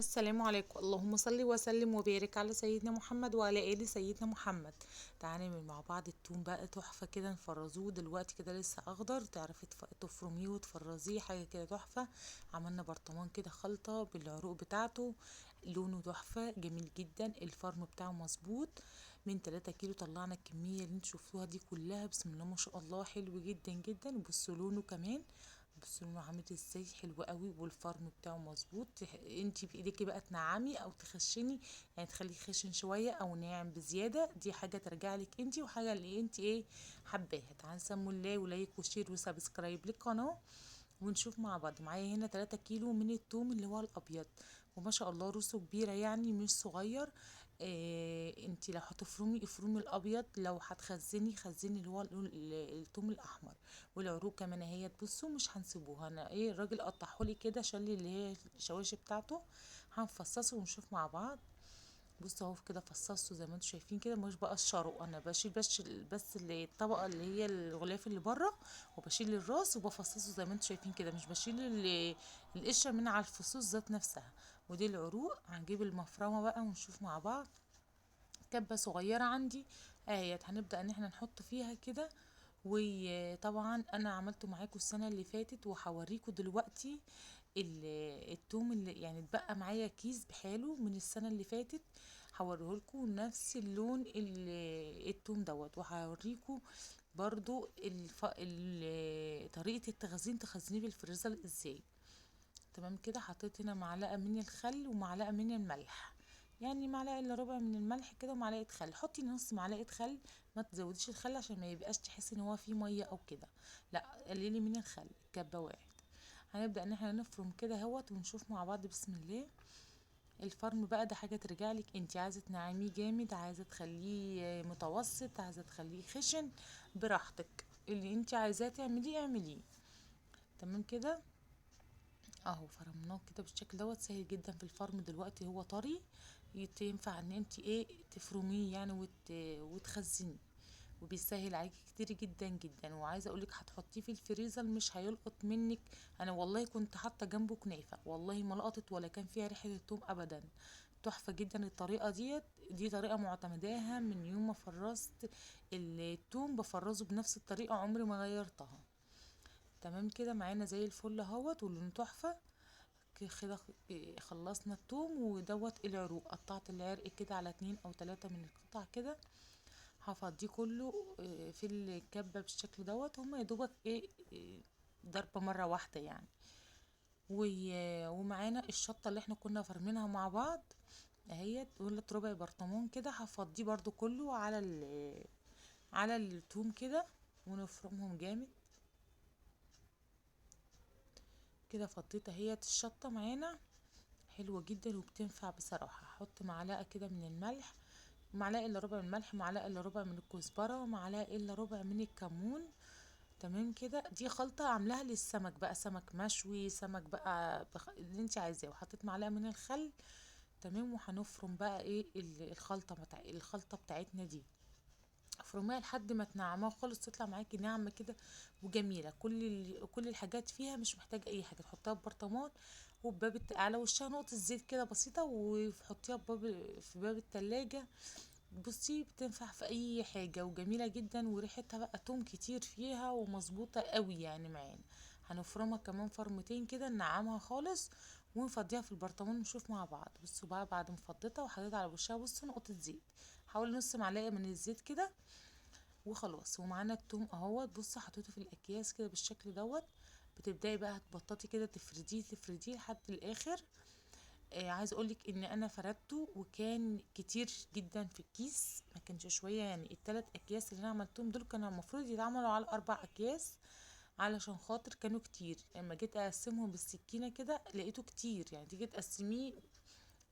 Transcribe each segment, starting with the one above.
السلام عليكم. اللهم صل وسلم وبارك على سيدنا محمد وعلى ال سيدنا محمد. تعالى نعمل مع بعض التوم بقى تحفة كده، نفرزوه دلوقتي كده لسه اخضر، تعرفي تفرميه وتفرزيه، حاجة كده تحفة. عملنا برطمان كده خلطه بالعروق بتاعته، لونه تحفة جميل جدا، الفرم بتاعه مظبوط. من 3 كيلو طلعنا الكمية اللي انتوا شفتوها دي كلها، بسم الله ما شاء الله، حلو جدا جدا. بصوا لونه كمان، بصوا لونه عامل ازاي، حلو قوي، والفرم بتاعه مظبوط. انتي بايديكي بقى تنعمي او تخشني، يعني تخليه خشن شوية او ناعم بزيادة، دي حاجة ترجع لك انتي وحاجه اللي انتي ايه حباها. تعالوا نسموا الله و like و share و subscribe للقناة ونشوف مع بعض. معايا هنا 3 كيلو من التوم اللي هو الابيض، وما شاء الله راسه كبيرة يعني مش صغير. انتي لو هتفرمي افرمي الابيض، لو هتخزني خزني اللي هو التوم الاحمر. والعروق كمان اهي، بصوا مش هنسيبوها، انا ايه الراجل قطعهولي كده، شال لي اللي هي الشواشي بتاعته، هنفصصه ونشوف مع بعض. بصوا اهو كده فصصته زي ما انتم شايفين كده، مش بقشره، انا بشيل بس اللي الطبقة اللي هي الغلاف اللي بره، وبشيل الراس وبفصصه زي ما انتم شايفين كده، مش بشيل القشرة من على الفصوص ذات نفسها. ودي العروق. هنجيب المفرمه بقى ونشوف مع بعض. كبه صغيرة عندي اهيت، هنبدا ان احنا نحط فيها كده. وطبعا انا عملته معاكم السنة اللي فاتت، وهوريكم دلوقتي التوم اللي يعني اتبقى معايا كيس بحاله من السنة اللي فاتت، هوريهولكم نفس اللون التوم دوت. وهوريكم برضو طريقه التخزين، تخزنيه في الفريزر ازاي. تمام كده. حطيت هنا معلقه من الخل ومعلقة من الملح، يعني معلقه الا ربع من الملح كده ومعلقة خل. حطي نص معلقه خل، ما تزوديش الخل عشان ما يبقاش تحسي ان هو فيه مية او كده، لا قللي من الخل. كبه واحد. هنبدا ان احنا نفرم كده اهوت ونشوف مع بعض بسم الله. الفرم بقى ده حاجة ترجع لك انت، عايزه تنعميه جامد، عايزه تخليه متوسط، عايزه تخليه خشن، براحتك، اللي انت عايزاه تعمليه اعمليه. تمام كده اهو، فرمناه كده بالشكل دوت. سهل جدا في الفرم دلوقتي، هو طري، ينفع ان انت ايه تفرميه يعني وتخزنيه، وبيسهل عليكي كتير جدا جدا. وعايزه اقولك هتحطيه في الفريزر مش هيلقط منك. انا والله كنت حاطه جنبه كنافه، والله ما لقطت ولا كان فيها ريحه التوم ابدا. تحفة جدا الطريقة ديت، دي طريقه معتمداها من يوم ما فرزت التوم، بفرزه بنفس الطريقة عمري ما غيرتها. تمام كده معانا زي الفل اهوت، ولونه تحفة كده. خلصنا التوم ودوت العروق. قطعت العرق كده على 2 او 3 من القطع كده، هفضيه كله في الكبه بالشكل دوت. هما يا دوبك ايه ضربه مرة واحدة يعني. ومعانا الشطه اللي احنا كنا فرمينها مع بعض اهيت، ولت ربع برطمان كده، هفضيه برضو كله على التوم كده، ونفرمهم جامد كده. فضيت اهيت الشطه معانا، حلوة جدا وبتنفع بصراحة. هحط معلقه كده من الملح، معلقه الا ربع من الملح، معلقه الا ربع من الكزبره، معلقه الا ربع من الكمون. تمام كده. دي خلطه عاملاها للسمك بقى، سمك مشوي، سمك بقى اللي انت عايزاه. وحطيت معلقه من الخل. تمام. وهنفرم بقى ايه الخلطة بتاعتنا دي، افرميها لحد ما تنعمها خالص، تطلع معاكي ناعمة كده وجميلة. كل الحاجات فيها، مش محتاجه اي حاجة. تحطيها في برطمان وباب على وشها نقطة زيت كده بسيطة، وحطيها في باب التلاجة. بصي بتنفع في اي حاجة وجميلة جدا، وريحتها بقى توم كتير فيها ومظبوطه قوي يعني معانا. هنفرمها كمان فرمتين كده، ننعمها خالص ونفضيها في البرطمان ونشوف مع بعض. بصوا بقى بعد ما فضيتها وحطيتها على وشها، بصوا نقطة زيت، حوالي نص معلقه من الزيت كده وخلاص. ومعانا التوم اهوت، بصوا حطيته في الاكياس كده بالشكل دوت. بتبداي بقى تبططي كده، تفرديه تفرديه لحد الاخر. عايز اقولك ان انا فردته وكان كتير جدا في الكيس، ما كانش شوية يعني. التلات اكياس اللي انا عملتهم دول كانوا المفروض يتعملوا على 4 اكياس علشان خاطر كانوا كتير. لما جيت اقسمهم بالسكينة كده لقيته كتير، يعني تيجي تقسميه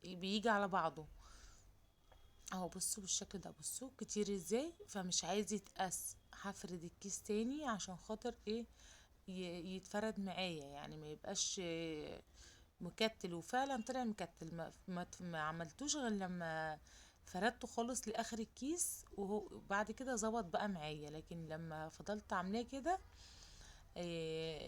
بيجي على بعضه اهو. بصوا بالشكل ده، بصوا كتير ازاي، فمش عايز يتقس. هفرد الكيس تاني عشان خاطر ايه يتفرد معايا، يعني ما يبقاش مكتل. وفعلا طلع مكتل، ما عملتوش غير لما فردته خالص لاخر الكيس، وهو بعد كده ظبط بقى معايا. لكن لما فضلت عاملاه كده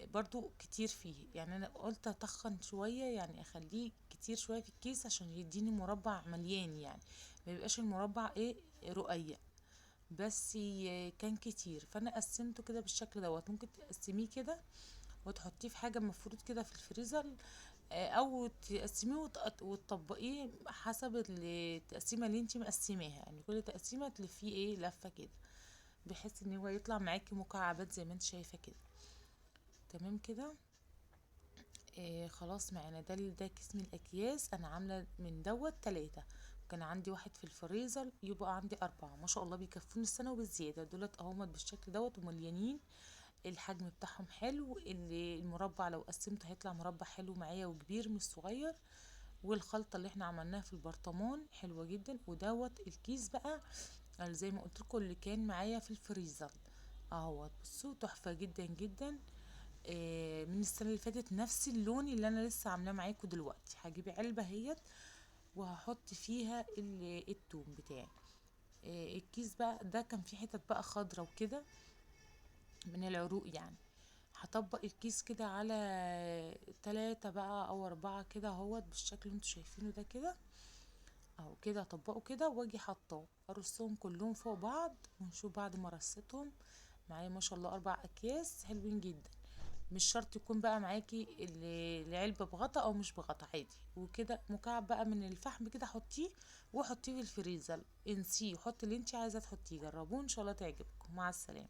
برضو كتير فيه، يعني انا قلت اتخن شوية، يعني اخليه كتير كتير شوية في الكيس عشان يديني مربع مليان، يعني ما يبقاش المربع ايه رقيق، بس كان كتير، فانا قسمته كده بالشكل دوت. ممكن تقسميه كده وتحطيه في حاجة مفروض كده في الفريزر، او تقسميه وتطبقيه حسب التقسيمه اللي انتي مقسماها، يعني كل تقسيمه تلفيه ايه لفه كده، بحيث ان هو يطلع معاكي مكعبات زي ما انت شايفه كده. تمام كده. خلاص معانا ده كيس من الاكياس. انا عامله من دوت 3، كان عندي واحد في الفريزر، يبقى عندي 4 ما شاء الله بيكفوني السنة وبالزياده. دولت اهمت بالشكل دوت ومليانين، الحجم بتاعهم حلو، اللي المربع لو قسمته هيطلع مربع حلو معايا وكبير مش صغير. والخلطه اللي احنا عملناها في البرطمان حلوة جدا. ودوت الكيس بقى زي ما قلت لكم اللي كان معايا في الفريزر اهوت، بصوا تحفة جدا جدا. من السنة اللي فاتت نفس اللون اللي انا لسه عاملاه معاكم دلوقتي. هجيب علبة اهيت وهحط فيها التوم بتاعي. الكيس بقى ده كان فيه حتت بقى خضرة وكده من العروق، يعني هطبق الكيس كده على 3 بقى او 4 كده اهوت بالشكل اللي انتوا شايفينه ده كده اهو كده، اطبقه كده واجي حاطاه ارصهم كلهم فوق بعض. ونشوف بعد ما رصيتهم معايا ما شاء الله 4 اكياس حلوين جدا. مش شرط يكون بقى معاكي العلبة بغطا او مش بغطا، عادي. وكده مكعب بقى من الفحم كده حطيه، وحطيه في الفريزر، انسيه، حطي اللي انت عايزه تحطيه. جربوه ان شاء الله تعجبكم. مع السلامة.